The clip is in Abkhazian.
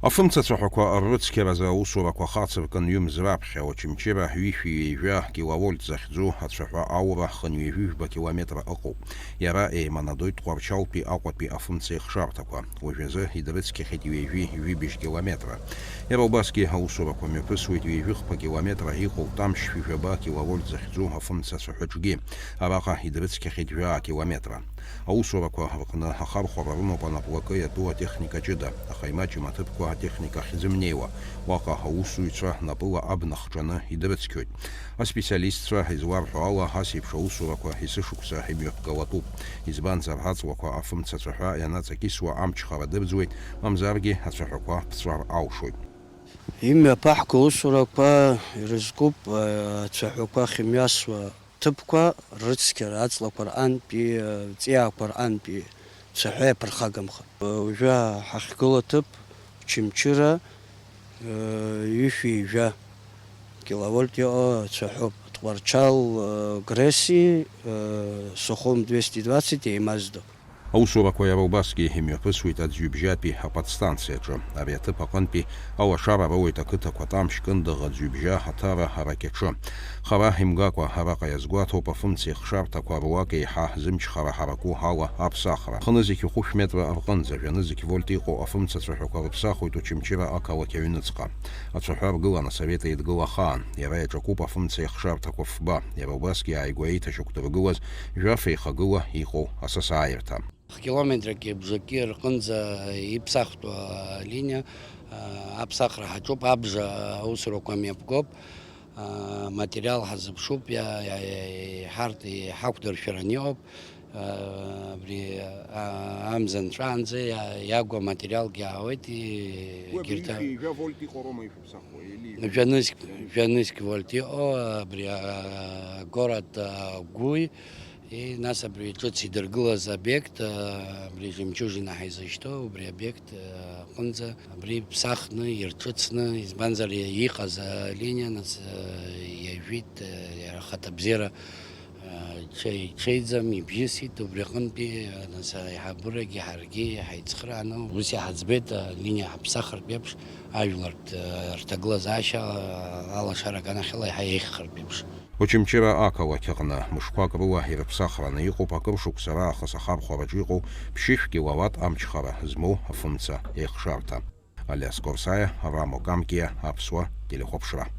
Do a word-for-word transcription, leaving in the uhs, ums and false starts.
Афымцацәаҳәақәа ррыцқьаразы аусурақәа хацыркын ҩымз раԥхьа, Очамчыра ҩышәи ҩажәа киловольт захьӡу ацәаҳәа аура хынҩажәижәба километра ыҟоуп. Иара еиманадоит Тҟәарчалтәи Аҟәатәи афымца еихшарҭақәа. Уажәазы идрыцқьахьеит ҩажәи жәибжь километра. Иара убасгьы аусурақәа мҩаԥысуеит ҩажәихԥа километра иҟоу Тамшь шәи жәаба киловольт захьӡу афымца цәаҳәаҿгьы. Араҟа идрыцқьахьеит жәаа километра. Аусурақәа рҟны ахархәара рымоуп анаплакы иатәу атехника ҷыда, аха имаҷым аҭыԥқәа атехника ахьзымнеиуа, уаҟа аусзуҩцәа напыла абна хҿаны идрыцқьоит. Аспециалистцәа изларҳәо ала, ас еиԥш аусурақәа есышықәса имҩаԥгалатәуп, избанзар, аҵлақәа афымцацәаҳәа ианаҵакьысуа амчхара дырӡуеит, мамзаргьы ацәаҳәақәа ԥҵәар алшоит. Имҩаԥаҳго аусурақәа ирызкуп, ацәаҳәақәа ахьымҩасуа ҭыԥқәа рыцқьара, аҵлақәа рҟынтәи, ҵиаақәа рҟынтәи цәаҳәа иаԥырхагамхар. Уажәы ҳахьгылоу аҭыԥ Очамчыра ҩышәи жәа киловольт иҟоу ацәаҳәоуп. Тҟәарчал, Греси, Сухум двести двадцать еимаздо. Аусурақәа иара убасгьы имҩаԥысуеит аӡҩыбжьатәи аподстанциаҿы. Ари аҭыԥ аҟынтәи алашара роуеит ақыҭақәа Тамшь, Кындыӷ, Аӡҩыбжьа, Аҭара, Аракьаҿы. Хара имгакәа араҟа иазгәаҭоуп афымца еихшарҭақәа руак еиҳа зымчхара ҳараку ала аԥсахра. Хынызқь хәышә метра рҟынӡа жәанызқь вольт иҟоу афымца цәаҳәақәа рыԥсахуеит Очамчыра ақалақь аҩныҵҟа. Ацәаҳәа ргылан Асовет Еидгыла ахаан. Иара иаҿакуп афымца еихшарҭақәа фба. Иара убасгьы ааигәа еиҭашьақәдыргылаз жәаф еихагыла иҟоу асасааирҭа. Километрак бжаки рҟынӡа иԥсахтәу алиниа, а, аԥсахра ҳаҿуп, абжа аусурақәа мҩаԥгоуп, а, материал ҳазыԥшуп, иа-, иа-, иа-, ҳарҭ иҳақәдыршәараны иҟоуп, а, абри, а, амза нҵәаанӡа иа-, иагу аматериалгьы аауеит, и-, Уи абри егьырҭ а-, ҩажәа вольт иҟоу роума ишәыԥсахуа, или? Жәанызқь, жәанызқь вольт иҟоу, абри, а, город, а, Гәи, И, нас абри ҿыц идыргылаз обиект, а, абри Жемчужина ҳәа изышьҭоу, убри обиект, а, аҟынӡа абри ԥсахны, ирҿыцны, избанзар, иа-, иҟаз алиниа, нас, а, иажәит, а, иара ахаҭабзиара, а, ҽеи-, ҽеиӡам, ибжьысит, убри аҟынтәи, а, нас, аиҳабырагьы ҳаргьы ҳаицхырааны, ус иҳаӡбеит, алиниа ҳаԥсахыртә еиԥш, ажәлар, а, рҭагылазаашьа, а, алашара аганахьала иаҳа еиӷьхартә еиԥш. Очамчыра ақалақь аҟны мышқәак рыла ирыԥсахраны иҟоуп акыр шықәса раахыс ахархәараҿы иҟоу ԥшьышә киловатт амчхара змоу афымца еихшарҭа. Алиас Корсаиа, Рамо Камкиа, Аԥсуа телехәаԥшра.